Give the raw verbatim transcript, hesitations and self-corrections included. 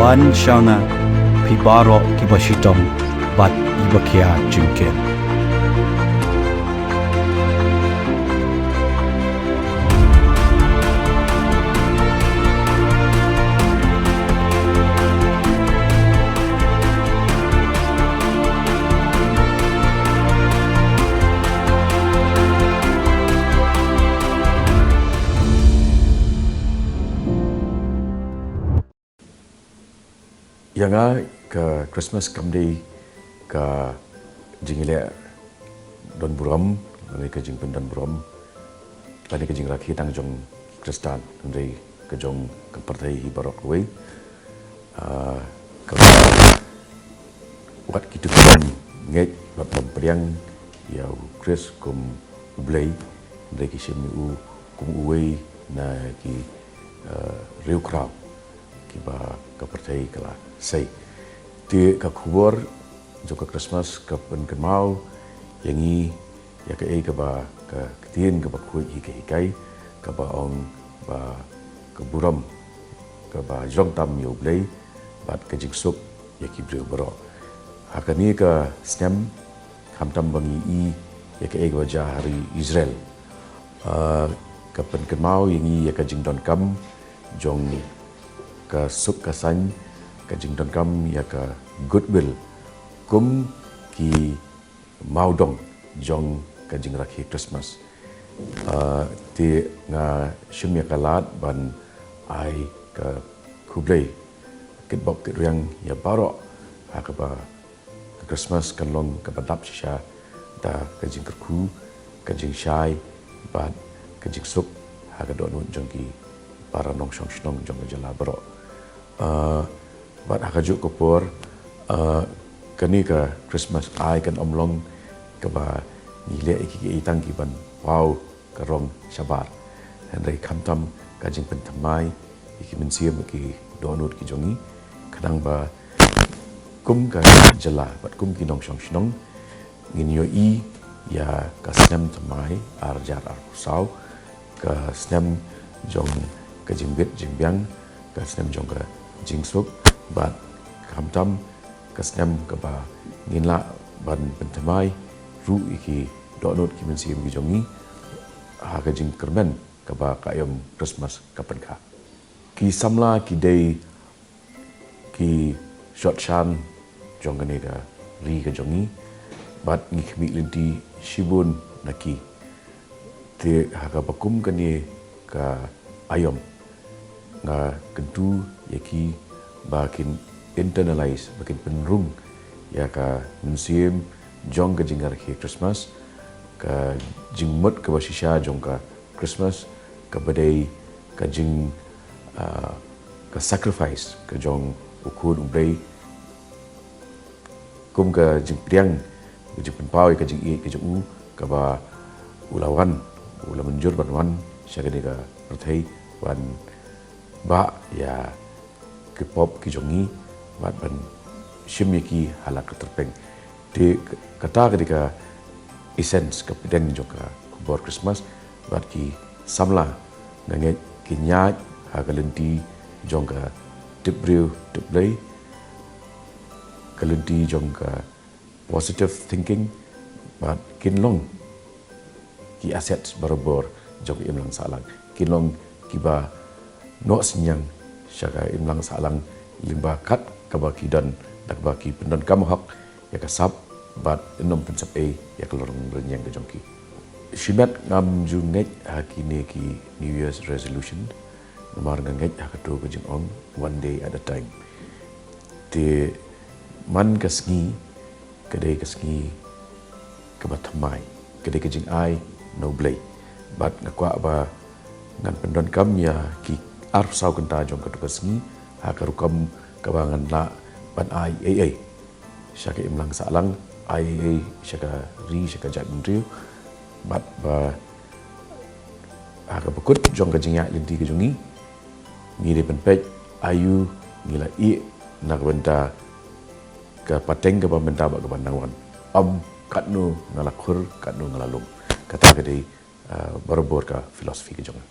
Wan sha nga, phi baroh kiba shitom bad kiba khia jingkit. Ïa nga, ka Christmas kam dei ka jingïaleh don burom, lane ka jingpyndon burom, lane ka jingrakhe tang jong ki Khristan, hynrei ka jong ka pyrthei hi baroh kawei. Ah, ka wat kito ki bym ngeit, bad bym pdiang ïa u Khrist kum U Blei, hynrei ki shim ïa u kum uwei na ki, ah, riewkhraw kiba ka pyrthei ka la sei. Te ka khubor jong ka Christmas ka pynkynmaw ïa ngi ïa kaei kaba ka ktien kaba khuid hi ka hikai, kaba ong ba ka burom kaba jrong tam ïa U Blei bad ka jingsuk ïa ki briew baroh. Ha kane ka snem, khamtam ba ngi i ïa kaei kaba jia ha ri Israel, ah, ka pynkynmaw ïa ngi ïa ka jingdonkam jong ka suk ka saiñ, ka jingdonkam ïa ka goodwill kum ki mawdong jong ka jingrakhe Christmas. Ah, te nga shim ïa ka lad ban ai ka khublei kitbok kitrwiang ïa baroh, ha kaba ka Christmas kan long kaba dap shisha da ka jingkyrkhu, ka jingshai bad ka jingsuk ha ka dohnud jong ki para nongshong shnong jong ka jylla baroh. Ah, bad ha kajuh ka por, ah, kane ka Christmas ai kan ym long kaba ngi leh ïa ki, ki tang ki ban paw ka rong shabar, hynrei khamtam ka jingpynthymmai ïa ki mynsiem, ïa ki dohnud ki jong ngi, khnang ba kum ka jylla bad kum ki nongshong shnong ngin ïohi ïa ka snem thymmai ar hajar arphew saw, ka snem jong ka jingbit jingbiang, ka snem jong ka jingsuk, bad khamtam ka snem kaba ngin lah ban pynthymmai ruh ïa ki dohnud ki mynsiem ki jong ngi ha ka jingkyrmen kaba ka aïom Christmas ka pynkha. Ki samla ki dei ki shot shan jong kane ka ri ka jong ngi, bad ngi khmih lynti shibun na ki. Te ha kaba kum kane ka aïom, nga kyntu ïa ki ba kin internalize, ba kin pynrung ïa ka mynsiem jong ka jingrakhe Christmas, ka jingmut kaba shisha jong ka Christmas, kaba dei ka jing, ah, ka sacrifice ka jong U Khun U Blei, kum ka jingpdiang, ka jingpynpaw ïa ka jingïeit ka jong u, kaba u la wan, u la mynjur ban wan sha kane ka pyrthei ban bah ïa ki pop ki jong ngi, bad ban shim ïa ki ha la ka tyrpeng. Te kata ka dei ka essence, ka pdeng jong ka khubor Christmas, bad ki samla nga ngeit kin ïaid ha ka lynti jong ka tip briew tip Blei, ka lynti jong ka positive thinking, bad kin long ki assets barabor jong ka imlang sahlang. Kin long kiba noh synñiang sha ka imlang sahlang lyngba kat kaba ki don, da kaba ki pyndonkam hok ïa ka sap, bad ym pynsep ei ïa ka lorong rynïeng ka jong ki. Shimet ngam ju ngeit ha kine ki New Year's resolution, namar nga ngeit ha kato ka jingong one day at a time. Te man ka sngi ka dei ka sngi kaba thymmai, ka dei ka jingai na U Blei. Bad nga kwah ba ngan pyndonkam ïa ki arphew saw kynta jong kato ka sngi ha ka rukom kaba ngan lah ban ai ei ei sha ka imlang sahlang, ai ei ei sha ka ri, sha ka jaitbynriew. Bad ba ha kaba kut jong ka jingïaid lynti ka jong ngi, ngi dei ban peit aïu ngi la ïeh na ka bynta ka pateng kaba mynta bad kaba nang wan, ym katno nga la khur, katno nga la lum. Kata ka dei, ah, barabor ka philosophy ka jong nga.